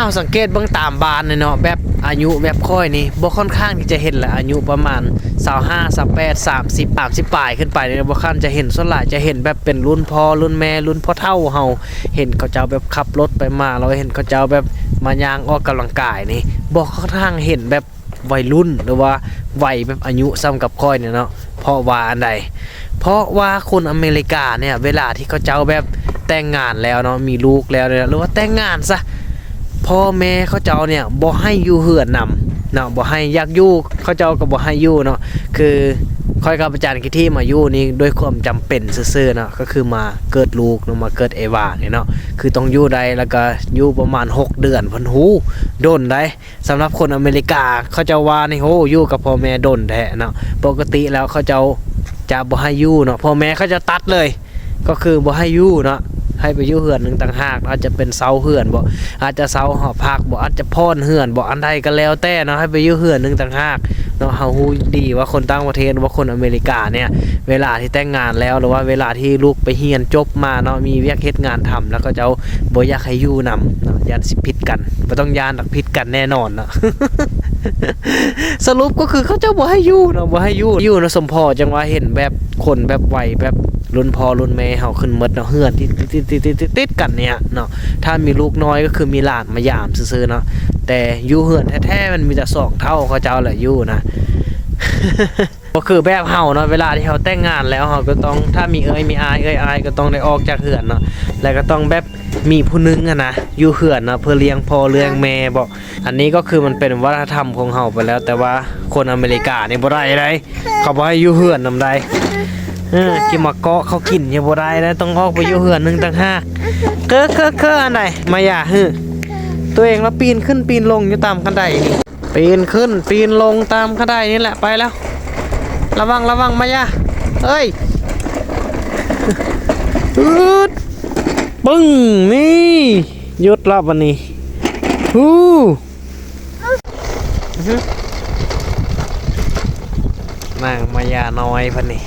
ເຮົາສັງເກດເບິ່ງຕາມບ້ານນີ້ເນາະ ແບບອາຍຸແບບຂ້ອຍນີ້ ບໍ່ຄ່ອນຂ້າງທີ່ຈະເຫັນລະ ອາຍຸປະມານຊາວຫ້າ ຊາວແປດ ສາມສິບ ສາມສິບປາຍຂຶ້ນໄປນີ້ ບໍ່ຄ່ອນຈະເຫັນ. ສ່ວນຫຼາຍຈະເຫັນແບບເປັນລຸ້ນພໍ່ລຸ້ນແມ່ ລຸ້ນພໍ່ເຖົ້າເຮົາ ເຫັນເຂົາເຈົ້າແບບຂັບລົດໄປມາ ແລ້ວເຫັນເຂົາເຈົ້າແບບມາຍ່າງອອກກຳລັງກາຍນີ້ ບໍ່ຄ່ອນຂ້າງເຫັນແບບ ໄວລຸ້ນ ຫຼືວ່າໄວແບບອາຍຸສ່ຳກັບຂ້ອຍນີ້ເນາະ. ເພາະວ່າອັນໃດ? ເພາະວ່າຄົນອາເມລິກາເນຍ ເວລາທີ່ເຂົາເຈົ້າແບບແຕ່ງງານແລ້ວເນາະ ມີລູກແລ້ວເນຍ ຫຼືວ່າແຕ່ງງານຊະ ພໍ່ແມ່ເຂົາເຈົ້າເນຍບໍ່ໃຫ້ຢູ່ເຮືອນນຳເນາະ ບໍ່ໃຫ້ ຢາກຢູ່ເຂົາເຈົ້າກໍບໍ່ໃຫ້ຢູ່ເນາະ. ຄືຂ້ອຍກັບອາຈານກິທີມາຢູ່ນີ້ດ້ວຍຄວາມຈຳເປັນຊື່ໆເນາະ ກໍຄືມາເກີດລູກເນາະ ມາເກີດເອວານີ້ເນາະ ຄືຕ້ອງຢູ່ໄດ້ ແລ້ວກໍຢູ່ປະມານຫົກເດືອນ ເພິ່ນຮູ້ ດົນໃດ. ສຳລັບຄົນອາເມລິກາເຂົາເຈົ້າວ່ານີ້ ໂອ້ ຢູ່ກັບພໍ່ແມ່ດົນແທ້ເນາະ. ປົກກະຕິແລ້ວເຂົາເຈົ້າຈະບໍ່ໃຫ້ຢູ່ເນາະ ພໍ່ແມ່ເຂົາເຈົ້າຕັດເລີຍ ກໍຄືບໍ່ໃຫ້ຢູ່ເນາະ ໃຫ້ໄປຢູ່ເຮືອນໜຶ່ງຕ່າງຫາກ ອາດຈະເປັນເຊົ່າເຮືອນບໍ ອາດຈະເຊົ່າຫໍພັກບໍ ອາດຈະຜ່ອນເຮືອນບໍ ອັນໃດກໍແລ້ວແຕ່ເນາະ ໃຫ້ໄປຢູ່ເຮືອນໜຶ່ງຕ່າງຫາກເນາະ. ເຮົາຮູ້ດີວ່າຄົນຕ່າງປະເທດ ຫຼືວ່າຄົນອາເມລິກາເນຍ ເວລາທີ່ແຕ່ງງານແລ້ວ ຫຼືວ່າເວລາທີ່ລູກໄປຮຽນຈົບມາເນາະ ມີວຽກເຮັດງານທຳ ແລ້ວເຂົາເຈົ້າ ບໍ່ຢາກໃຫ້ຢູ່ນຳເນາະ ຢ້ານຊິຜິດກັນ. ບໍ່ຕ້ອງຢ້ານດອກ ຜິດກັນແນ່ນອນເນາະ. ສະຫຼຸບກໍຄືເຂົາເຈົ້າບໍ່ໃຫ້ຢູ່ເນາະ ບໍ່ໃຫ້ຢູ່ ຢູ່ນະສົມພໍ. ຈັ່ງວ່າເຫັນແບບຄົນແບບໄວແບບລຸ້ນພໍ່ລຸ້ນແມ່ເຮົາຂຶ້ນໝົດເນາະ ເຮືອນຕິດໆໆໆຕິດກັນເນຍເນາະ. ຖ້າມີລູກນ້ອຍກໍຄືມີຫຼານມາຢາມຊື່ໆເນາະ ແຕ່ຢູ່ເຮືອນແທ້ໆ ມັນມີແຕ່ສອງເຖົ້າເຂົາເຈົ້າແຫຼະຢູ່ນະ. ບໍ່ຄືແບບເຮົາເນາະ ເວລາທີ່ເຮົາແຕ່ງງານແລ້ວ ເຮົາກໍຕ້ອງ ຖ້າມີເອື້ອຍມີອ້າຍ ເອື້ອຍອ້າຍກໍຕ້ອງໄດ້ອອກຈາກເຮືອນເນາະ ແລ້ວກໍຕ້ອງແບບມີຜູ້ໜຶ່ງຫັ້ນນະຢູ່ເຮືອນເນາະ ເພື່ອລ້ຽງພໍ່ລ້ຽງແມ່ບໍ. ອັນນີ້ກໍຄືມັນເປັນວັດທະນະທຳຂອງເຮົາໄປແລ້ວ ແຕ່ວ່າຄົນອາເມລິການີ້ບໍ່ໄດ້ໃດ ເຂົາບໍ່ໃຫ້ຢູ່ເຮືອນນຳໃດ. ເອີ ຊິມາເກາະເຂົາກິນຍັງບໍ່ໄດ້ໃດ ຕ້ອງອອກໄປຢູ່ເຮືອນໜຶ່ງຕ່າງຫາກ. ເຄີ ເຄີ ເຄີ ອັນໃດ ມາຢາ ຫື ຕົວເອງລະປີນຂຶ້ນປີນລົງຢູ່ຕາມຄັນໄດນີ້. ປີນຂຶ້ນປີນລົງຕາມຂະໄດນີ້ແຫຼະ ໄປແລ້ວ. ລະວັງ ລະວັງ ມາຢາ ເອີຍ ອືດ ປຶ້ງ ນີ້ ຢຸດລະບາດນີ້. ຫູ ນາງມາຢານ້ອຍເພິ່ນນີ້